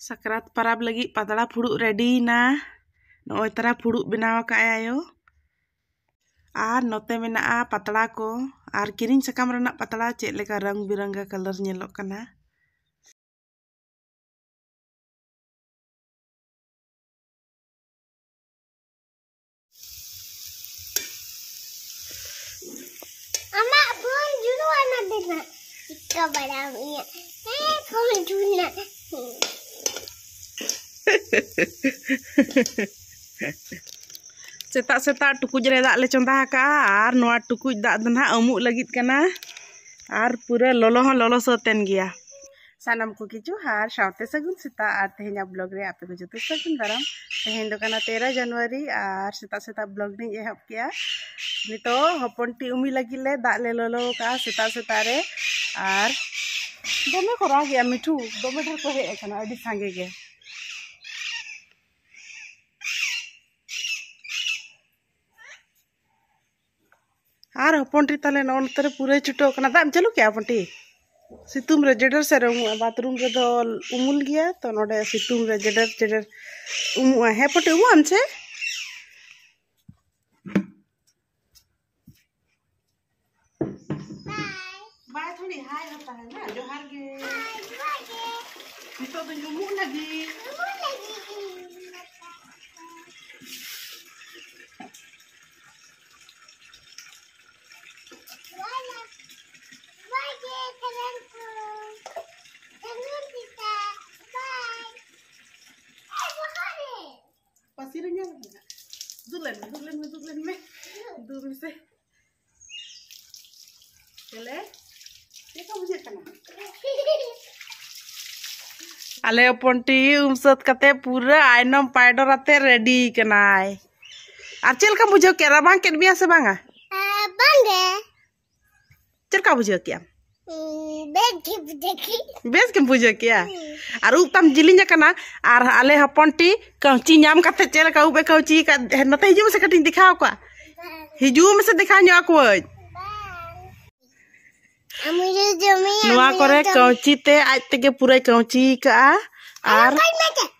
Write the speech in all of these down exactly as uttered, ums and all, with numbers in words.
ᱥᱟᱠᱨᱟᱛ ᱯᱟᱨᱟᱵᱽ ᱞᱟᱹᱜᱤᱫ ᱯᱟᱛᱲᱟ ᱯᱷᱩᱲᱩᱜ ᱨᱮᱰᱤᱭᱮᱱᱟ᱾ ᱱᱚᱜᱼᱚᱭ ᱛᱟᱨᱟ ᱯᱷᱩᱲᱩᱜ ᱵᱮᱱᱟᱣ ᱟᱠᱟᱫ ᱟᱭ ᱟᱭᱳ᱾ ᱟᱨ ᱱᱚᱛᱮ ᱢᱮᱱᱟᱜᱼᱟ ᱯᱟᱛᱲᱟ ᱠᱚ, ᱟᱨ ᱠᱤᱨᱤᱧ ᱥᱟᱠᱟᱢ ᱨᱮᱱᱟᱜ ᱯᱟᱛᱲᱟ, ᱪᱮᱫ ᱞᱮᱠᱟ ᱨᱚᱝ ᱵᱤᱨᱚᱝᱜᱟ ᱠᱟᱞᱟᱨ ᱧᱮᱞᱚᱜ ᱠᱟᱱᱟ᱾ ᱟᱢᱟᱜ ᱯᱷᱳᱱ ᱡᱩᱞᱩᱜ ᱟᱱᱟ ᱫᱮᱱᱟ᱾ ᱪᱤᱠᱟᱹ ᱵᱟᱲᱟᱢ ᱤᱧᱟᱹᱜ᱾ ᱦᱮᱸ, ᱯᱷᱳᱱ ᱡᱩᱞ ᱱᱟ᱾ ᱥᱮᱛᱟᱜ ᱥᱮᱛᱟᱜ ᱴᱩᱠᱩᱡ ᱨᱮ ᱫᱟᱜ ᱞᱮ ᱪᱚᱸᱫᱟ ᱟᱠᱟᱜᱼᱟ ᱟᱨ ᱱᱚᱣᱟ ᱴᱩᱠᱩᱡ ᱫᱟᱜ ᱫᱚ ᱱᱟᱦᱟᱜ ᱩᱢᱩᱜ ᱞᱟᱹᱜᱤᱫ ᱠᱟᱱᱟ᱾ ᱟᱨ ᱯᱩᱨᱟᱹ ᱞᱚᱞᱚ ᱦᱚᱸ ᱞᱚᱞᱚ ᱥᱟᱹᱛ ᱮᱱ ᱜᱮᱭᱟ᱾ ᱥᱟᱱᱟᱢ ᱠᱚᱜᱮ ᱡᱚᱦᱟᱨ, ᱥᱟᱶᱛᱮ ᱥᱟᱹᱜᱩᱱ ᱥᱮᱛᱟᱜ᱾ ᱟᱨ ᱛᱮᱦᱮᱧᱟᱜ ᱵᱞᱚᱜ ᱨᱮ ᱟᱯᱮ ᱠᱚ ᱡᱚᱛᱚ ᱥᱟᱹᱜᱩᱱ ᱫᱟᱨᱟᱢ᱾ ᱛᱮᱦᱮᱧ ᱫᱚ ᱠᱟᱱᱟ ᱛᱮᱨᱚ ᱡᱟᱱᱩᱣᱟᱨᱤ ᱟᱨ ᱥᱮᱛᱟᱜ ᱥᱮᱛᱟᱜ ᱵᱞᱚᱜ ᱞᱤᱧ ᱮᱦᱚᱵ ᱠᱮᱜᱼᱟ᱾ ᱱᱤᱛᱚᱜ ᱦᱚᱯᱚᱱ ᱴᱤ ᱩᱢᱤ ᱞᱟᱹᱜᱤᱫ ᱞᱮ ᱫᱟᱜ ᱞᱮ ᱞᱚᱞᱚ ᱟᱠᱟᱜᱼᱟ ᱥᱮᱛᱟᱜ ᱥᱮᱛᱟᱜ ᱨᱮ᱾ ᱟᱨ ᱫᱚᱢᱮ ᱠᱚ ᱨᱟᱜᱮᱜᱼᱟ ᱢᱤᱴᱷᱩ, ᱫᱚᱢᱮ ᱰᱷᱮᱨ ᱠᱚ ᱦᱮᱡ ᱟᱠᱟᱱᱟ, ᱟᱹᱰᱤ ᱥᱟᱸᱜᱮ ᱜᱮ᱾ ᱟᱨ ᱦᱚᱯᱚᱱ ᱴᱤ ᱛᱟᱞᱮ ᱱᱚᱜᱼᱚ ᱱᱚᱛᱮ ᱨᱮ ᱯᱩᱨᱟᱹᱭ ᱪᱷᱩᱴᱟᱹᱣ ᱠᱟᱱᱟ᱾ ᱫᱟᱜ ᱮᱢ ᱪᱟᱹᱞᱩ ᱠᱮᱜᱼᱟ ᱦᱚᱯᱚᱱ ᱴᱤ? ᱥᱤᱛᱩᱝ ᱨᱮ ᱡᱮᱰᱮᱨ ᱥᱮᱫ ᱨᱮ ᱩᱢᱩᱜᱼᱟ, ᱵᱟᱛᱷᱨᱩᱢ ᱨᱮᱫᱚ ᱩᱢᱩᱞ ᱜᱮᱭᱟ, ᱛᱚ ᱱᱚᱰᱮ ᱥᱤᱛᱩᱝ ᱨᱮ ᱡᱮᱰᱮᱨ ᱡᱮᱰᱮᱨ ᱩᱢᱩᱜᱼᱟ᱾ ᱦᱮᱸ ᱦᱚᱯᱚᱱ ᱴᱤ, ᱩᱢᱩᱜ ᱟᱢ ᱥᱮ? ᱵᱟᱭ ᱛᱷᱚᱲᱤ ᱦᱟᱭ ᱦᱚᱸ ᱛᱟᱦᱮᱱᱟ᱾ ᱡᱚᱦᱟᱨ ᱜᱮ᱾ ᱱᱤᱛᱚᱜ ᱫᱚᱧ ᱩᱢᱩᱜ ᱞᱟᱹᱜᱤᱫ᱾ ᱯᱟᱹᱥᱤ ᱨᱮ ᱧᱮᱞ ᱢᱮ᱾ ᱫᱩᱲᱩᱵ ᱞᱮᱱ ᱢᱮ, ᱫᱩᱲᱩᱵ ᱞᱮᱱ ᱢᱮ, ᱫᱩᱲᱩᱵ ᱞᱮᱱ ᱢᱮ᱾ ᱫᱩᱲᱩᱵ ᱢᱮᱥᱮ᱾ ᱪᱮᱞᱮ? ᱪᱮᱫ ᱞᱮᱠᱟ ᱵᱩᱡᱷᱟᱹᱜ ᱠᱟᱱᱟ? ᱟᱞᱮ ᱦᱚᱯᱚᱱ ᱴᱤ ᱩᱢ ᱥᱟᱹᱛ ᱠᱟᱛᱮ ᱯᱩᱨᱟᱹ ᱟᱭᱱᱚᱢ ᱯᱟᱭᱰᱚᱨ ᱟᱛᱮ ᱨᱮᱰᱤ ᱠᱟᱱᱟᱭ᱾ ᱟᱨ ᱪᱮᱫ ᱞᱮᱠᱟᱢ ᱵᱩᱡᱷᱟᱹᱣ ᱠᱮᱫ? ᱨᱟᱵᱟᱝ ᱠᱮᱫ ᱢᱮᱭᱟ ᱥᱮ ᱵᱟᱝᱟ? ᱮ, ᱵᱟᱝᱜᱮ᱾ ᱪᱮᱫ ᱞᱮᱠᱟ ᱵᱩᱡᱷᱟᱹᱣ ᱠᱮᱜᱼᱟᱢ? ᱦᱩᱸ, ᱵᱮᱥ ᱜᱮ ᱵᱩᱡᱷᱟᱹᱣ ᱠᱮᱜᱼᱟ᱾ ᱵᱮᱥ ᱜᱮᱢ ᱵᱩᱡᱷᱟᱹᱣ ᱠᱮᱜᱼᱟ? ᱦᱩᱸ᱾ ᱟᱨ ᱩᱵ ᱛᱟᱢ ᱡᱤᱞᱤᱧ ᱟᱠᱟᱱᱟ, ᱟᱨ ᱟᱞᱮ ᱦᱚᱯᱚᱱ ᱴᱤ ᱠᱟᱹᱢᱪᱤ ᱧᱟᱢ ᱠᱟᱛᱮ ᱪᱮᱫ ᱞᱮᱠᱟ ᱩᱵ ᱮ ᱠᱟᱹᱢᱪᱤ ᱟᱠᱟᱫ, ᱱᱚᱛᱮ ᱦᱤᱡᱩᱜ ᱢᱮᱥᱮ, ᱠᱟᱹᱴᱤᱡ ᱤᱧ ᱫᱮᱠᱷᱟᱣ ᱠᱚᱣᱟ᱾ ᱵᱟᱝ᱾ ᱦᱤᱡᱩᱜ ᱢᱮᱥᱮ, ᱫᱮᱠᱷᱟᱣ ᱧᱚᱜ ᱟᱠᱚᱣᱟᱹᱧ᱾ ᱵᱟᱝ᱾ ᱟᱢ ᱦᱤᱡᱩᱜ ᱡᱚᱢᱤᱭᱟ, ᱱᱚᱣᱟ ᱟᱢ ᱠᱚᱨᱮ ᱦᱤᱡᱩᱜ ᱡᱚᱢ- ᱠᱟᱹᱢᱪᱤ ᱛᱮ ᱟᱡ ᱛᱮᱜᱮ ᱯᱩᱨᱟᱹᱭ ᱠᱟᱹᱢᱪᱤ ᱟᱠᱟᱜᱼᱟ᱾ ᱟᱨ ᱚᱠᱚᱭ ᱢᱮ ᱪᱮᱫ?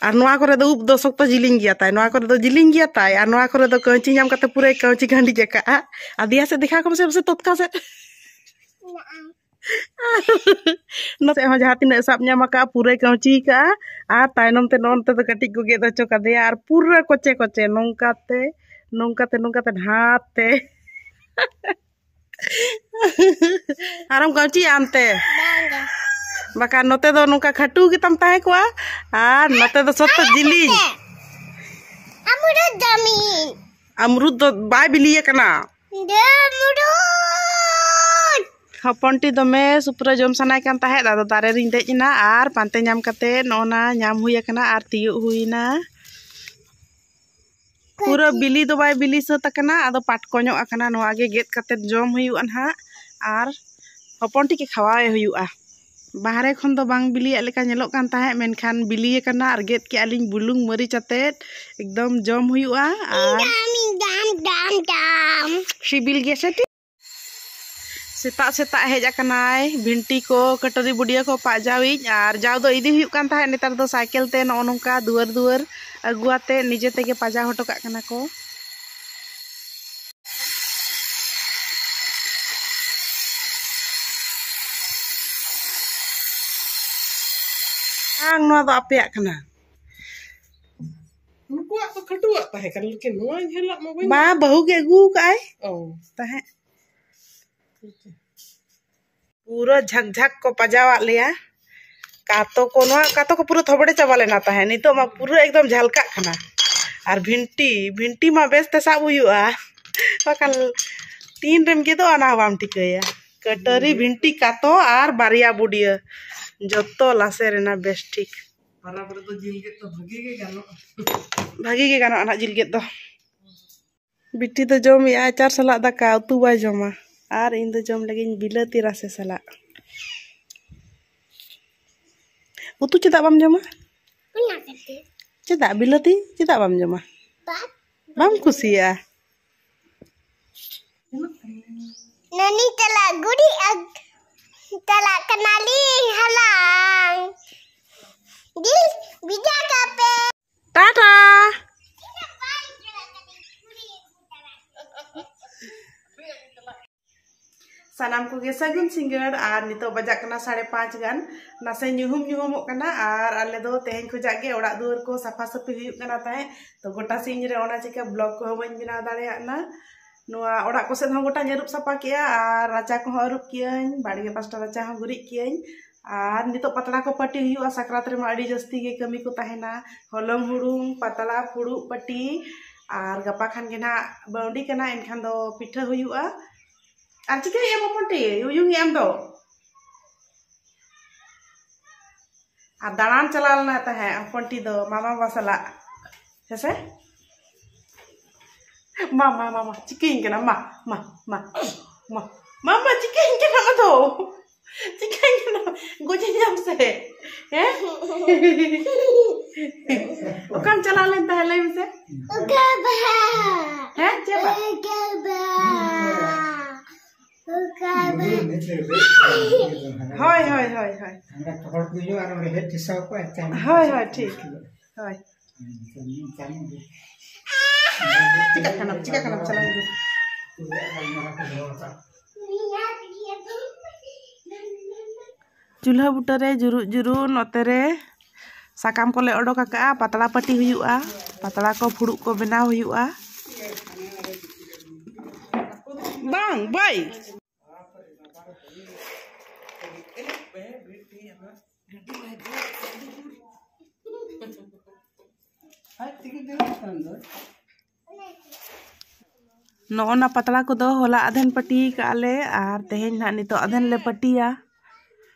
ᱟᱨ ᱱᱚᱣᱟ ᱠᱚᱨᱮ ᱫᱚ ᱩᱵ ᱫᱚ ᱥᱚᱠᱛᱚ ᱡᱤᱞᱤᱧ ᱜᱮᱭᱟ ᱛᱟᱭ, ᱱᱚᱣᱟ ᱠᱚᱨᱮ ᱫᱚ ᱡᱤᱞᱤᱧ ᱜᱮᱭᱟ ᱛᱟᱭ, ᱟᱨ ᱱᱚᱣᱟ ᱠᱚᱨᱮ ᱫᱚ ᱠᱟᱹᱧᱪᱤ ᱧᱟᱢ ᱠᱟᱛᱮ ᱯᱩᱨᱟᱹᱭ ᱠᱟᱹᱧᱪᱤ ᱜᱟᱸᱰᱤᱡ ᱟᱠᱟᱜᱼᱟ᱾ ᱟᱫᱮᱭᱟ ᱥᱮᱫ ᱫᱮᱠᱷᱟᱣ ᱠᱚᱢ ᱥᱮ, ᱥᱮ ᱛᱚᱛᱠᱟ ᱥᱮᱫ᱾ ᱱᱚᱛᱮ ᱦᱚᱸ ᱡᱟᱦᱟᱸ ᱛᱤᱱᱟᱹᱜ ᱥᱟᱵ ᱧᱟᱢ ᱟᱠᱟᱜᱼᱟ, ᱯᱩᱨᱟᱹᱭ ᱠᱟᱹᱧᱪᱤ ᱟᱠᱟᱜᱼᱟ, ᱟᱨ ᱛᱟᱭᱱᱚᱢ ᱛᱮ ᱱᱚᱜᱼᱚ ᱱᱚᱛᱮ ᱫᱚ ᱠᱟᱹᱴᱤᱡ ᱠᱚ ᱜᱮᱫ ᱦᱚᱪᱚ ᱠᱟᱫᱮᱭᱟ, ᱟᱨ ᱯᱩᱨᱟᱹ ᱠᱚᱪᱮ ᱠᱚᱪᱮ ᱱᱚᱝᱠᱟᱛᱮ, ᱱᱚᱝᱠᱟᱛᱮ, ᱱᱚᱝᱠᱟᱛᱮ ᱰᱷᱟᱯ ᱛᱮ᱾ ᱟᱨᱮᱢ ᱠᱟᱹᱧᱪᱤᱭᱟ ᱟᱢᱛᱮ? ᱵᱟᱝᱜᱮ᱾ ᱵᱟᱠᱷᱟᱱ ᱱᱚᱛᱮ ᱫᱚ ᱱᱚᱝᱠᱟ ᱠᱷᱟᱹᱴᱩ ᱜᱮᱛᱟᱢ ᱛᱟᱦᱮᱸ ᱠᱚᱜᱼᱟ, ᱟᱨ ᱱᱚᱛᱮ ᱫᱚ ᱥᱚᱠᱛᱚ ᱡᱤᱞᱤᱧ᱾ ᱟᱢᱨᱩᱫ ᱡᱟᱢᱤᱱ᱾ ᱟᱢᱨᱩᱫ ᱫᱚ ᱵᱟᱭ ᱵᱤᱞᱤᱭ ᱟᱠᱟᱱᱟ᱾ ᱫᱮ ᱟᱢᱨᱩᱫ᱾ ᱦᱚᱯᱚᱱᱴᱤ ᱫᱚᱢᱮ ᱥᱩᱯᱨᱟᱹ ᱡᱚᱢ ᱥᱟᱱᱟᱭ ᱠᱟᱱ ᱛᱟᱦᱮᱸᱫ, ᱟᱫᱚ ᱫᱟᱨᱮ ᱨᱤᱧ ᱫᱮᱡ ᱮᱱᱟ ᱟᱨ ᱯᱟᱱᱛᱮ ᱧᱟᱢ ᱠᱟᱛᱮ ᱱᱚᱜᱼᱚ ᱱᱟ ᱧᱟᱢ ᱦᱩᱭ ᱟᱠᱟᱱᱟ ᱟᱨ ᱛᱤᱭᱳᱜ ᱦᱩᱭ ᱮᱱᱟ᱾ ᱯᱩᱨᱟᱹ ᱵᱤᱞᱤ ᱫᱚ ᱵᱟᱭ ᱵᱤᱞᱤ ᱥᱟᱹᱛ ᱟᱠᱟᱱᱟ, ᱟᱫᱚ ᱯᱟᱴᱠᱚᱧᱚᱜ ᱟᱠᱟᱱᱟ᱾ ᱱᱚᱣᱟ ᱜᱮ ᱜᱮᱫ ᱠᱟᱛᱮ ᱡᱚᱢ ᱦᱩᱭᱩᱜᱼᱟ ᱱᱟᱦᱟᱜ, ᱟᱨ ᱦᱚᱯᱚᱱᱴᱤ ᱜᱮ ᱠᱷᱟᱣᱟᱣᱮ ᱦᱩᱭᱩᱜᱼᱟ᱾ ᱵᱟᱦᱨᱮ ᱠᱷᱚᱱ ᱫᱚ ᱵᱟᱝ ᱵᱤᱞᱤᱭᱟᱜ ᱞᱮᱠᱟ ᱧᱮᱞᱚᱜ ᱠᱟᱱ ᱛᱟᱦᱮᱸᱫ, ᱢᱮᱱᱠᱷᱟᱱ ᱵᱤᱞᱤ ᱟᱠᱟᱱᱟ ᱟᱨ ᱜᱮᱫ ᱠᱮᱜᱼᱟ ᱞᱤᱧ ᱵᱩᱞᱩᱝ ᱢᱟᱹᱨᱤᱪ ᱟᱛᱮᱫ᱾ ᱮᱠᱫᱚᱢ ᱡᱚᱢ ᱦᱩᱭᱩᱜᱼᱟ᱾ ᱟᱨ ᱰᱟᱢ, ᱰᱟᱢ, ᱰᱟᱢ, ᱰᱟᱢ᱾ ᱥᱤᱵᱤᱞ ᱜᱮᱭᱟ ᱥᱮ? ᱥᱮᱛᱟᱜ ᱥᱮᱛᱟᱜ ᱦᱮᱡ ᱟᱠᱟᱱᱟᱭ, ᱵᱷᱤᱱᱴᱤ ᱠᱚ, ᱠᱟᱹᱴᱟᱹᱨᱤ ᱵᱩᱰᱤᱭᱟᱹ ᱠᱚ ᱯᱟᱡᱟᱣᱤᱡ, ᱟᱨ ᱡᱟᱣ ᱫᱚ ᱤᱫᱤ ᱦᱩᱭᱩᱜ ᱠᱟᱱ ᱛᱟᱦᱮᱸᱫ, ᱱᱮᱛᱟᱨ ᱫᱚ ᱥᱟᱭᱠᱮᱞ ᱛᱮ ᱱᱚᱜᱼᱚ ᱱᱚᱝᱠᱟ ᱫᱩᱣᱟᱹᱨ ᱫᱩᱣᱟᱹᱨ ᱟᱹᱜᱩ ᱟᱛᱮ ᱱᱤᱡᱮ ᱛᱮᱜᱮ ᱯᱟᱡᱟᱣ ᱦᱚᱴᱚ ᱠᱟᱜ ᱠᱟᱱᱟ ᱠᱚ᱾ ᱵᱟᱝ, ᱱᱚᱣᱟ ᱫᱚ ᱟᱯᱮᱭᱟᱜ ᱠᱟᱱᱟ᱾ ᱱᱩᱠᱩᱣᱟᱜ ᱫᱚ ᱠᱷᱟᱹᱴᱩᱣᱟᱜ ᱛᱟᱦᱮᱸ ᱠᱟᱱᱟ, ᱞᱮᱠᱤᱱ ᱱᱚᱣᱟ ᱡᱷᱟᱹᱞᱟᱜ ᱢᱟ ᱵᱟᱹᱧ ᱵᱟ, ᱵᱟᱹᱦᱩ ᱜᱮ ᱟᱹᱜᱩ ᱠᱟᱜᱼᱟᱭ᱾ ᱚ᱾ ᱛᱟᱦᱮᱸᱫ᱾ ᱯᱩᱨᱟᱹ ᱡᱷᱟᱠ ᱡᱷᱟᱠ ᱠᱚ ᱯᱟᱡᱟᱣᱟᱜ ᱞᱮᱭᱟ᱾ ᱠᱟᱛᱚ ᱠᱚ, ᱱᱚᱣᱟ ᱠᱟᱛᱚ ᱠᱚ ᱯᱩᱨᱟᱹ ᱛᱷᱚᱵᱲᱮ ᱪᱟᱵᱟ ᱞᱮᱱᱟ ᱛᱟᱦᱮᱸᱫ, ᱱᱤᱛᱚᱜ ᱢᱟ ᱯᱩᱨᱟᱹ ᱮᱠᱫᱚᱢ ᱡᱷᱟᱞᱠᱟᱜ ᱠᱟᱱᱟ᱾ ᱟᱨ ᱵᱷᱤᱱᱴᱤ, ᱵᱷᱤᱱᱴᱤ ᱢᱟ ᱵᱮᱥ ᱛᱮ ᱥᱟᱵ ᱦᱩᱭᱩᱜᱼᱟ, ᱵᱟᱠᱷᱟᱱ ᱛᱤᱱ ᱨᱮᱢ ᱜᱮᱫᱚᱜᱼᱟ ᱚᱱᱟ ᱦᱚᱸ ᱵᱟᱢ ᱴᱷᱤᱠᱟᱹᱭᱟ᱾ ᱠᱟᱹᱴᱟᱹᱨᱤ, ᱵᱷᱤᱱᱴᱤ, ᱠᱟᱛᱚ ᱟᱨ ᱵᱟᱨᱭᱟ ᱵᱩᱰᱤᱭᱟᱹ, ᱡᱚᱛᱚ ᱞᱟᱥᱮᱨ ᱮᱱᱟ ᱵᱮᱥ ᱴᱷᱤᱠ᱾ ᱯᱟᱨᱟᱵᱽ ᱨᱮᱫᱚ ᱡᱤᱞ ᱜᱮᱫ ᱫᱚ ᱵᱷᱟᱜᱤ ᱜᱮ ᱜᱟᱱᱚᱜᱼᱟ᱾ ᱵᱷᱟᱜᱤ ᱜᱮ ᱜᱟᱱᱚᱜᱼᱟ ᱱᱟᱦᱟᱜ ᱡᱤᱞ ᱜᱮᱫ ᱫᱚ᱾ ᱵᱤᱴᱤ ᱫᱚ ᱡᱚᱢᱮᱜᱼᱟᱭ ᱟᱪᱟᱨ ᱥᱟᱞᱟᱜ ᱫᱟᱠᱟ, ᱩᱛᱩ ᱵᱟᱭ ᱡᱚᱢᱟ᱾ ᱟᱨ ᱤᱧ ᱫᱚ ᱡᱚᱢ ᱞᱟᱹᱜᱤᱫ ᱵᱤᱞᱟᱹᱛᱤ ᱨᱟᱥᱮ ᱥᱟᱞᱟᱜ᱾ ᱩᱛᱩ ᱪᱮᱫᱟᱜ ᱵᱟᱢ ᱡᱚᱢᱟ? ᱚᱱᱟ ᱠᱷᱟᱹᱛᱤᱨ᱾ ᱪᱮᱫᱟᱜ ᱵᱤᱞᱟᱹᱛᱤ ᱪᱮᱫᱟᱜ ᱵᱟᱢ ᱡᱚᱢᱟ? ᱵᱟᱯ᱾ ᱵᱟᱢ ᱠᱩᱥᱤᱭᱟᱜᱼᱟ? ᱱᱟᱹᱱᱤ ᱪᱟᱞᱟᱜ ᱜᱩᱨᱤᱡ ᱟᱹᱜ-, ᱪᱟᱞᱟᱜ ᱠᱟᱱᱟᱞᱤᱧ ᱦᱟᱞᱟᱝ᱾ ᱴᱟᱴᱟ᱾ ᱥᱟᱱᱟᱢ ᱠᱚᱜᱮ ᱥᱟᱹᱜᱩᱱ ᱥᱤᱸᱜᱟᱹᱲ᱾ ᱟᱨ ᱱᱤᱛᱚᱜ ᱵᱟᱡᱟᱜ ᱠᱟᱱᱟ ᱥᱟᱲᱮ ᱯᱟᱸᱪ ᱜᱟᱱ, ᱱᱟᱥᱮ ᱧᱩᱦᱩᱢ ᱧᱩᱦᱩᱢᱚᱜ ᱠᱟᱱᱟ᱾ ᱟᱨ ᱟᱞᱮ ᱫᱚ ᱛᱮᱦᱮᱧ ᱠᱷᱚᱡᱟᱜ ᱜᱮ ᱚᱲᱟᱜ ᱫᱩᱣᱟᱹᱨ ᱠᱚ ᱥᱟᱯᱷᱟ ᱥᱟᱹᱯᱷᱤ ᱦᱩᱭᱩᱜ ᱠᱟᱱᱟ ᱛᱟᱦᱮᱸᱫ, ᱛᱚ ᱜᱚᱴᱟ ᱥᱤᱧ ᱨᱮ ᱚᱱᱟ ᱪᱤᱠᱟ ᱵᱞᱚᱜ ᱠᱚᱦᱚᱸ ᱵᱟᱹᱧ ᱵᱮᱱᱟᱣ ᱫᱟᱲᱮᱭᱟᱜ ᱠᱟᱱᱟ᱾ ᱱᱚᱣᱟ ᱚᱲᱟᱜ ᱠᱚᱥᱮᱫ ᱦᱚᱸ ᱜᱚᱴᱟᱧ ᱟᱹᱨᱩᱵ ᱥᱟᱯᱷᱟ ᱠᱮᱜᱼᱟ, ᱟᱨ ᱨᱟᱪᱟ ᱠᱚᱦᱚᱸ ᱟᱹᱨᱩᱵ ᱠᱮᱜᱼᱟᱹᱧ, ᱵᱟᱲᱜᱮ ᱯᱟᱥᱴᱟ ᱨᱟᱪᱟ ᱦᱚᱸ ᱜᱩᱨᱤᱡ ᱠᱮᱜᱼᱟᱹᱧ᱾ ᱟᱨ ᱱᱤᱛᱚᱜ ᱯᱟᱛᱲᱟ ᱠᱚ ᱯᱟᱹᱴᱤ ᱦᱩᱭᱩᱜᱼᱟ, ᱥᱟᱠᱨᱟᱛ ᱨᱮᱢᱟ ᱟᱹᱰᱤ ᱡᱟᱹᱥᱛᱤ ᱜᱮ ᱠᱟᱹᱢᱤ ᱠᱚ ᱛᱟᱦᱮᱱᱟ, ᱦᱚᱞᱚᱝ ᱦᱩᱲᱩᱝ, ᱯᱟᱛᱲᱟ ᱯᱷᱩᱲᱩᱜ ᱯᱟᱹᱴᱤ᱾ ᱟᱨ ᱜᱟᱯᱟ ᱠᱷᱟᱱ ᱜᱮ ᱱᱟᱦᱟᱜ ᱵᱟᱹᱣᱰᱤ ᱠᱟᱱᱟ, ᱮᱱᱠᱷᱟᱱ ᱫᱚ ᱯᱤᱴᱷᱟᱹ ᱦᱩᱭᱩᱜᱼᱟ᱾ ᱟᱨ ᱪᱤᱠᱟᱹᱭᱮᱫ ᱟᱢ ᱦᱚᱯᱚᱱ ᱴᱤ? ᱩᱭᱩᱝ ᱮᱫ ᱟᱢ ᱫᱚ? ᱟᱨ ᱫᱟᱬᱟᱱ ᱪᱟᱞᱟᱣ ᱞᱮᱱᱟ ᱛᱟᱦᱮᱸᱫ ᱦᱚᱯᱚᱱ ᱴᱤ ᱫᱚ ᱢᱟᱢᱟ ᱵᱟᱵᱟ ᱥᱟᱞᱟᱜ, ᱦᱮᱸᱥᱮ? ᱢᱟ, ᱢᱟ, ᱢᱟ, ᱢᱟ, ᱪᱤᱠᱟᱹᱧ ᱠᱟᱱᱟ? ᱢᱟ, ᱢᱟ, ᱢᱟ, ᱢᱟ, ᱢᱟ, ᱢᱟ, ᱪᱤᱠᱟᱹᱧ ᱠᱟᱱᱟ ᱟᱫᱚ? ᱪᱤᱠᱟᱹᱧ ᱠᱟᱱᱟ? ᱜᱚᱡᱮᱧᱟᱢ ᱥᱮ? ᱦᱮᱸ? ᱚᱠᱟᱢ ᱪᱟᱞᱟᱣ ᱞᱮᱱ ᱛᱟᱦᱮᱸᱫ, ᱞᱟᱹᱭ ᱢᱮᱥᱮ? ᱦᱮᱸ, ᱪᱮᱫ ᱵᱟᱝ? ᱦᱳᱭ, ᱦᱳᱭ, ᱦᱳᱭ, ᱦᱳᱭ᱾ ᱦᱳᱭ, ᱦᱳᱭ, ᱴᱷᱤᱠ᱾ ᱦᱳᱭ᱾ ᱪᱤᱠᱟᱹᱜ ᱠᱟᱱᱟᱢ, ᱪᱤᱠᱟᱹᱜ ᱠᱟᱱᱟᱢ, ᱪᱟᱞᱟᱣ ᱦᱤᱡᱩᱜ᱾ ᱪᱩᱞᱦᱟᱹ ᱵᱩᱴᱟᱹ ᱨᱮ ᱡᱩᱨᱩᱜ ᱡᱩᱨᱩᱜ ᱱᱚᱛᱮ ᱨᱮ ᱥᱟᱠᱟᱢ ᱠᱚᱞᱮ ᱚᱰᱚᱠ ᱟᱠᱟᱜᱼᱟ, ᱯᱟᱛᱲᱟ ᱯᱟᱹᱴᱤ ᱦᱩᱭᱩᱜᱼᱟ, ᱯᱟᱛᱲᱟ ᱠᱚ ᱯᱷᱩᱲᱩᱜ ᱠᱚ ᱵᱮᱱᱟᱣ ᱦᱩᱭᱩᱜᱼᱟ᱾ ᱵᱟᱝ, ᱵᱟᱭ᱾ ᱱᱚᱜᱼᱚ ᱱᱟ ᱯᱟᱛᱲᱟ ᱠᱚᱫᱚ ᱦᱚᱞᱟ ᱟᱫᱷᱮᱱ ᱯᱟᱹᱴᱤ ᱠᱟᱜᱼᱟ ᱞᱮ, ᱟᱨ ᱛᱮᱦᱮᱧ ᱱᱟᱦᱟᱜ ᱱᱤᱛᱚᱜ ᱟᱫᱷᱮᱱ ᱞᱮ ᱯᱟᱹᱴᱤᱭᱟ᱾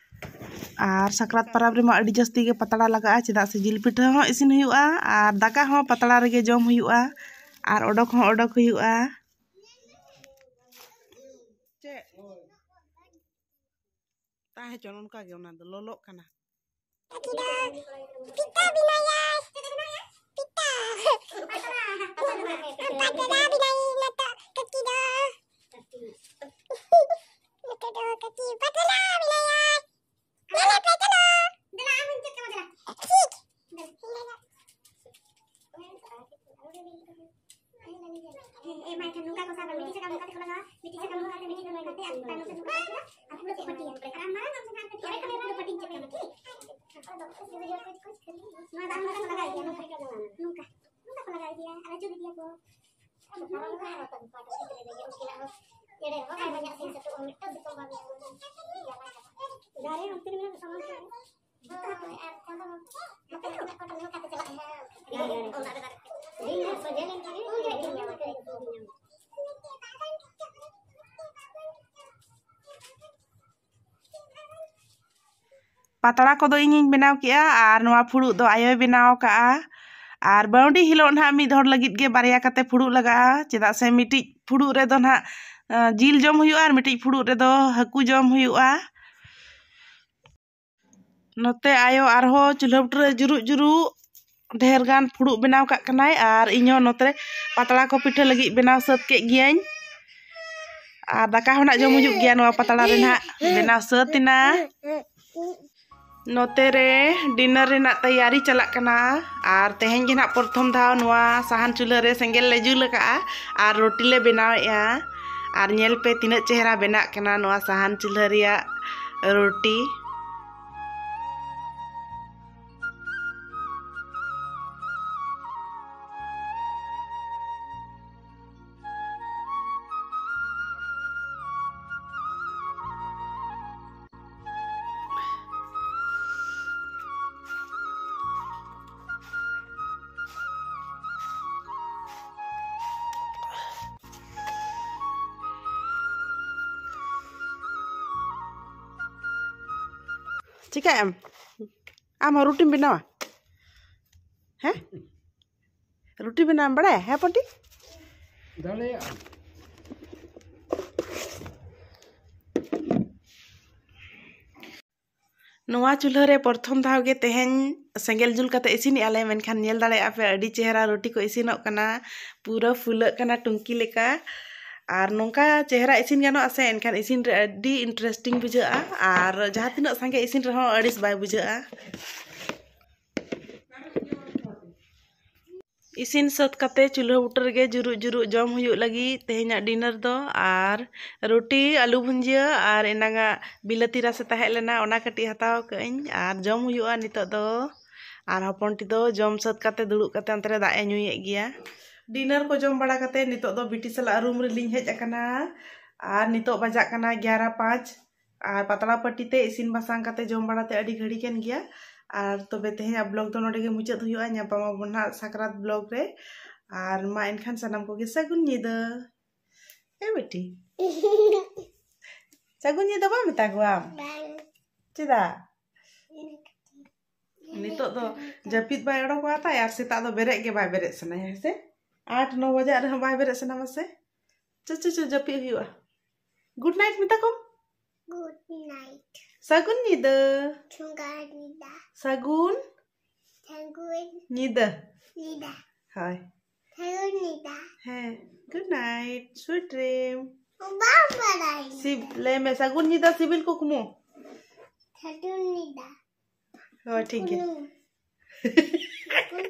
ᱟᱨ ᱥᱟᱠᱨᱟᱛ ᱯᱟᱨᱟᱵᱽ ᱨᱮᱢᱟ ᱟᱹᱰᱤ ᱡᱟᱹᱥᱛᱤ ᱜᱮ ᱯᱟᱛᱲᱟ ᱞᱟᱜᱟᱜᱼᱟ, ᱪᱮᱫᱟᱜ ᱥᱮ ᱡᱤᱞ ᱯᱤᱴᱷᱟᱹ ᱦᱚᱸ ᱤᱥᱤᱱ ᱦᱩᱭᱩᱜᱼᱟ ᱟᱨ ᱫᱟᱠᱟ ᱦᱚᱸ ᱯᱟᱛᱲᱟ ᱨᱮᱜᱮ ᱡᱚᱢ ᱦᱩᱭᱩᱜᱼᱟ ᱟᱨ ᱚᱰᱚᱠ ᱦᱚᱸ ᱚᱰᱚᱠ ᱦᱩᱭᱩᱜᱼᱟ᱾ ᱪᱮᱫ? ᱛᱟᱦᱮᱸ ᱦᱚᱪᱚᱱ, ᱚᱱᱠᱟ ᱜᱮ, ᱚᱱᱟ ᱫᱚ ᱞᱚᱞᱚᱜ ᱠᱟᱱᱟ᱾ ᱠᱟᱹᱠᱤ ᱫᱚ ᱯᱤᱴᱷᱟᱹ ᱵᱮᱱᱟᱭᱟᱭ᱾ ᱯᱤᱴᱷᱟᱹ᱾ ᱯᱟᱛᱲᱟ ᱵᱮᱱᱟᱭ ᱱᱤᱛᱚᱜ ᱠᱟᱹᱠᱤ ᱫᱚ᱾ ᱱᱤᱛᱚᱜ ᱫᱚ ᱠᱟᱹᱠᱤ ᱯᱟᱛᱲᱟ ᱵᱮᱱᱟᱭᱟᱭ᱾ ᱧᱮᱞᱮ ᱯᱮ, ᱪᱚᱞᱚ᱾ ᱫᱮᱞᱟ, ᱟᱢ ᱦᱚᱸᱧ ᱪᱮᱫ ᱠᱟᱢᱟ, ᱫᱮᱞᱟ᱾ ᱱᱚᱣᱟ ᱫᱟᱜ ᱱᱚᱝᱠᱟ ᱠᱚ ᱞᱟᱜᱟᱣ ᱜᱮᱭᱟ, ᱱᱚᱝᱠᱟ, ᱱᱚᱝᱠᱟ, ᱱᱚᱝᱠᱟ ᱠᱚ ᱞᱟᱜᱟᱣ ᱜᱮᱭᱟ ᱟᱨ ᱟᱹᱪᱩᱨ ᱤᱫᱤᱭᱟᱠᱚ᱾ ᱱᱚᱝᱠᱟ ᱟᱨ ᱩᱱᱠᱤᱱᱟᱜ ᱦᱚᱸ ᱮᱲᱮ ᱨᱮᱦᱚᱸ ᱟᱨ ᱵᱟᱡᱟᱜ ᱥᱮᱱ ᱥᱟᱹᱛᱩᱜᱼᱟ, ᱢᱤᱫᱴᱟᱝ ᱫᱤᱥᱚᱢ ᱵᱟᱝ ᱦᱩᱭᱩᱜᱼᱟ᱾ ᱫᱟᱨᱮ ᱚᱱᱛᱮ ᱢᱮᱱᱟᱜ ᱥᱟᱢᱟᱝ ᱥᱮᱫ ᱨᱮ᱾ ᱦᱳᱭ, ᱟᱨ ᱪᱟᱸᱫᱚ ᱦᱚᱸ ᱱᱚᱛᱮ ᱠᱷᱚᱱ ᱱᱚᱝᱠᱟ ᱛᱮ ᱪᱟᱞᱟᱜ ᱦᱮᱸ᱾ ᱫᱤᱱ ᱦᱚᱸ ᱥᱚᱡᱷᱮ ᱞᱮᱱᱠᱷᱟᱱ ᱜᱮ ᱩᱱ ᱡᱚᱦᱚᱜ ᱜᱮ ᱧᱟᱢᱟ, ᱩᱱ ᱡᱚᱦᱚᱜ ᱜᱮ ᱧᱟᱢᱟ᱾ ᱯᱟᱛᱲᱟ ᱠᱚᱫᱚ ᱤᱧᱤᱧ ᱵᱮᱱᱟᱣ ᱠᱮᱜᱼᱟ ᱟᱨ ᱱᱚᱣᱟ ᱯᱷᱩᱲᱩᱜ ᱫᱚ ᱟᱭᱳᱭ ᱵᱮᱱᱟᱣ ᱠᱟᱜᱼᱟ᱾ ᱟᱨ ᱵᱟᱹᱣᱰᱤ ᱦᱤᱞᱳᱜ ᱱᱟᱦᱟᱜ ᱢᱤᱫ ᱦᱚᱲ ᱞᱟᱹᱜᱤᱫ ᱜᱮ ᱵᱟᱨᱭᱟ ᱠᱟᱛᱮ ᱯᱷᱩᱲᱩᱜ ᱞᱟᱜᱟᱜᱼᱟ, ᱪᱮᱫᱟᱜ ᱥᱮ ᱢᱤᱫᱴᱤᱡ ᱯᱷᱩᱲᱩᱜ ᱨᱮᱫᱚ ᱱᱟᱦᱟᱜ, ᱟᱸ, ᱡᱤᱞ ᱡᱚᱢ ᱦᱩᱭᱩᱜᱼᱟ ᱟᱨ ᱢᱤᱫᱴᱤᱡ ᱯᱷᱩᱲᱩᱜ ᱨᱮᱫᱚ ᱦᱟᱹᱠᱩ ᱡᱚᱢ ᱦᱩᱭᱩᱜᱼᱟ᱾ ᱱᱚᱛᱮ ᱟᱭᱳ ᱟᱨᱦᱚᱸ ᱪᱩᱞᱦᱟᱹ ᱵᱩᱴᱟᱹᱨᱮ ᱡᱩᱨᱩᱜ ᱡᱩᱨᱩᱜ ᱰᱷᱮᱨ ᱜᱟᱱ ᱯᱷᱩᱲᱩᱜ ᱵᱮᱱᱟᱣ ᱠᱟᱜ ᱠᱟᱱᱟᱭ ᱟᱨ ᱤᱧ ᱦᱚᱸ ᱱᱚᱛᱮ ᱨᱮ ᱯᱟᱛᱲᱟ ᱠᱚ ᱯᱤᱴᱷᱟᱹ ᱞᱟᱹᱜᱤᱫ ᱵᱮᱱᱟᱣ ᱥᱟᱹᱛ ᱠᱮᱫ ᱜᱤᱭᱟᱹᱧ᱾ ᱟᱨ ᱫᱟᱠᱟ ᱦᱚᱸ ᱱᱟᱜ ᱡᱚᱢ ᱦᱩᱭᱩᱜ ᱜᱮᱭᱟ ᱱᱚᱣᱟ ᱯᱟᱛᱲᱟ ᱨᱮ ᱱᱟᱜ ᱵᱮᱱᱟᱣ ᱥᱟᱹᱛ ᱮᱱᱟ᱾ ᱱᱚᱛᱮ ᱨᱮ ᱰᱤᱱᱟᱨ ᱨᱮᱱᱟᱜ ᱛᱮᱭᱟᱨᱤ ᱪᱟᱞᱟᱜ ᱠᱟᱱᱟ᱾ ᱟᱨ ᱛᱮᱦᱮᱧ ᱜᱮ ᱱᱟᱜ ᱯᱨᱚᱛᱷᱚᱢ ᱫᱷᱟᱣ ᱱᱚᱣᱟ ᱥᱟᱦᱟᱱ ᱪᱩᱞᱦᱟᱹ ᱨᱮ ᱥᱮᱸᱜᱮᱞ ᱞᱮ ᱡᱩᱞ ᱟᱠᱟᱫᱼᱟ ᱟᱨ ᱨᱩᱴᱤ ᱞᱮ ᱵᱮᱱᱟᱣᱮᱫᱼᱟ᱾ ᱟᱨ ᱧᱮᱞ ᱯᱮ ᱛᱤᱱᱟᱹᱜ ᱪᱮᱦᱨᱟ ᱵᱮᱱᱟᱜ ᱠᱟᱱᱟ ᱱᱚᱣᱟ ᱥᱟᱦᱟᱱ ᱪᱩᱞᱦᱟᱹ ᱨᱮᱭᱟᱜ ᱨᱩᱴᱤ᱾ ᱪᱤᱠᱟᱹᱭᱮᱫ ᱟᱢ? ᱟᱢ ᱦᱚᱸ ᱨᱩᱴᱤᱢ ᱵᱮᱱᱟᱣᱟ? ᱦᱮᱸ? ᱨᱩᱴᱤ ᱵᱮᱱᱟᱣ ᱮᱢ ᱵᱟᱲᱟᱭᱟ? ᱦᱮᱸ ᱯᱚᱴᱤ? ᱫᱟᱲᱮᱭᱟᱜᱼᱟ᱾ ᱱᱚᱣᱟ ᱪᱩᱞᱦᱟᱹ ᱨᱮ ᱯᱨᱚᱛᱷᱚᱢ ᱫᱷᱟᱣ ᱜᱮ ᱛᱮᱦᱮᱧ ᱥᱮᱸᱜᱮᱞ ᱡᱩᱞ ᱠᱟᱛᱮ ᱤᱥᱤᱱᱮᱜᱼᱟ ᱞᱮ, ᱢᱮᱱᱠᱷᱟᱱ ᱧᱮᱞ ᱫᱟᱲᱮᱭᱟᱜᱼᱟ ᱯᱮ ᱟᱹᱰᱤ ᱪᱮᱦᱨᱟ ᱨᱩᱴᱤ ᱠᱚ ᱤᱥᱤᱱᱚᱜ ᱠᱟᱱᱟ, ᱯᱩᱨᱟᱹ ᱯᱷᱩᱞᱟᱹᱜ ᱠᱟᱱᱟ ᱴᱩᱝᱠᱤ ᱞᱮᱠᱟ᱾ ᱟᱨ ᱱᱚᱝᱠᱟ ᱪᱮᱦᱨᱟ ᱤᱥᱤᱱ ᱜᱟᱱᱚᱜᱼᱟ ᱥᱮ, ᱮᱱᱠᱷᱟᱱ ᱤᱥᱤᱱ ᱨᱮ ᱟᱹᱰᱤ interesting ᱵᱩᱡᱷᱟᱹᱜᱼᱟ᱾ ᱟᱨ ᱡᱟᱦᱟᱸ ᱛᱤᱱᱟᱹᱜ ᱥᱟᱸᱜᱮ ᱤᱥᱤᱱ ᱨᱮᱦᱚᱸ ᱟᱹᱲᱤᱥ ᱵᱟᱭ ᱵᱩᱡᱷᱟᱹᱜᱼᱟ᱾ ᱤᱥᱤᱱ ᱥᱟᱹᱛ ᱠᱟᱛᱮ ᱪᱩᱞᱦᱟᱹ ᱵᱩᱴᱟᱹ ᱨᱮᱜᱮ ᱡᱩᱨᱩᱜ ᱡᱩᱨᱩᱜ ᱡᱚᱢ ᱦᱩᱭᱩᱜ ᱞᱟᱹᱜᱤᱫ ᱛᱮᱦᱮᱧᱟᱜ ᱰᱤᱱᱟᱨ ᱫᱚ᱾ ᱟᱨ ᱨᱩᱴᱤ, ᱟᱹᱞᱩ ᱵᱷᱩᱸᱡᱤᱭᱟᱹ ᱟᱨ ᱮᱱᱟᱝᱟᱜ ᱵᱤᱞᱟᱹᱛᱤ ᱨᱟᱥᱮ ᱛᱟᱦᱮᱸ ᱞᱮᱱᱟ, ᱚᱱᱟ ᱠᱟᱹᱴᱤᱡ ᱦᱟᱛᱟᱣ ᱠᱟᱜ ᱟᱹᱧ ᱟᱨ ᱡᱚᱢ ᱦᱩᱭᱩᱜᱼᱟ ᱱᱤᱛᱚᱜ ᱫᱚ᱾ ᱟᱨ ᱦᱚᱯᱚᱱᱴᱤ ᱫᱚ ᱡᱚᱢ ᱥᱟᱹᱛ ᱠᱟᱛᱮ ᱫᱩᱲᱩᱵ ᱠᱟᱛᱮ ᱚᱱᱛᱮ ᱨᱮ ᱫᱟᱜ ᱮ ᱧᱩᱭᱮᱫ ᱜᱮᱭᱟ᱾ ᱰᱤᱱᱟᱨ ᱠᱚ ᱡᱚᱢ ᱵᱟᱲᱟ ᱠᱟᱛᱮ ᱱᱤᱛᱚᱜ ᱫᱚ ᱵᱤᱴᱤ ᱥᱟᱞᱟᱜ ᱨᱩᱢ ᱨᱮᱞᱤᱧ ᱦᱮᱡ ᱟᱠᱟᱱᱟ᱾ ᱟᱨ ᱱᱤᱛᱚᱜ ᱵᱟᱡᱟᱜ ᱠᱟᱱᱟ ᱜᱭᱟᱨᱟ ᱯᱟᱸᱪ᱾ ᱟᱨ ᱯᱟᱛᱲᱟ ᱯᱟᱹᱴᱤ ᱛᱮ ᱤᱥᱤᱱ ᱵᱟᱥᱟᱝ ᱠᱟᱛᱮ ᱡᱚᱢ ᱵᱟᱲᱟ ᱛᱮ ᱟᱹᱰᱤ ᱜᱷᱟᱹᱲᱤ ᱠᱟᱱ ᱜᱮᱭᱟ᱾ ᱟᱨ ᱛᱚᱵᱮ ᱛᱮᱦᱮᱧᱟᱜ ᱵᱞᱚᱜ ᱫᱚ ᱱᱚᱰᱮ ᱜᱮ ᱢᱩᱪᱟᱹᱫ ᱦᱩᱭᱩᱜᱼᱟ᱾ ᱧᱟᱯᱟᱢ ᱟᱵᱚᱱ ᱱᱟᱦᱟᱜ ᱥᱟᱠᱨᱟᱛ ᱵᱞᱚᱜ ᱨᱮ᱾ ᱟᱨ ᱢᱟ ᱮᱱᱠᱷᱟᱱ ᱥᱟᱱᱟᱢ ᱠᱚᱜᱮ ᱥᱟᱹᱜᱩᱱ ᱧᱤᱫᱟᱹ᱾ ᱮ ᱵᱤᱴᱤ, ᱥᱟᱹᱜᱩᱱ ᱧᱤᱫᱟᱹ ᱵᱟᱢ ᱢᱮᱛᱟ ᱠᱚᱣᱟᱢ? ᱵᱟᱝ᱾ ᱪᱮᱫᱟᱜ? ᱱᱤᱛᱚᱜ ᱫᱚ ᱡᱟᱹᱯᱤᱫ ᱵᱟᱭ ᱚᱰᱚᱠᱚᱜᱼᱟ ᱛᱟᱭ, ᱟᱨ ᱥᱮᱛᱟᱜ ᱫᱚ ᱵᱮᱨᱮᱫ ᱜᱮ ᱵᱟᱭ ᱵᱮᱨᱮᱫ ᱥᱟᱱᱟᱭᱟ, ᱦᱮᱸ ᱥᱮ? ᱟᱴ ᱱᱚ ᱵᱟᱡᱟᱜ ᱨᱮᱦᱚᱸ ᱵᱟᱭ ᱵᱮᱨᱮᱫ ᱥᱟᱱᱟ ᱢᱟᱥᱮ᱾ ᱪᱚ, ᱪᱚ, ᱪᱚ, ᱡᱟᱹᱯᱤᱫ ᱦᱩᱭᱩᱜᱼᱟ᱾ ᱜᱩᱰ ᱱᱟᱭᱤᱴ ᱢᱮᱛᱟ ᱠᱚᱢ᱾ Good night. ᱥᱟᱹᱜᱩᱱ ᱧᱤᱫᱟᱹ᱾ ᱥᱟᱹᱜᱩᱱ ᱧᱤᱫᱟᱹ᱾ ᱥᱟᱹᱜᱩᱱ ᱥᱟᱹᱜᱩᱱ ᱧᱤᱫᱟᱹ᱾ ᱧᱤᱫᱟᱹ᱾ ᱦᱳᱭ᱾ ᱥᱟᱹᱜᱩᱱ ᱧᱤᱫᱟᱹ᱾ ᱦᱮᱸ, ᱜᱩᱰ ᱱᱟᱭᱤᱴ, sweet dream᱾ ᱵᱟᱝ ᱵᱟᱲᱟᱭ᱾ ᱥᱤᱵ-, ᱞᱟᱹᱭ ᱢᱮ, ᱥᱟᱹᱜᱩᱱ ᱧᱤᱫᱟᱹ, ᱥᱤᱵᱤᱞ ᱠᱩᱠᱢᱩ᱾ ᱥᱟᱹᱜᱩᱱ ᱧᱤᱫᱟᱹ᱾ ᱦᱳᱭ, ᱴᱷᱤᱠ ᱜᱮᱭᱟ᱾ ᱠᱩᱠᱢᱩ᱾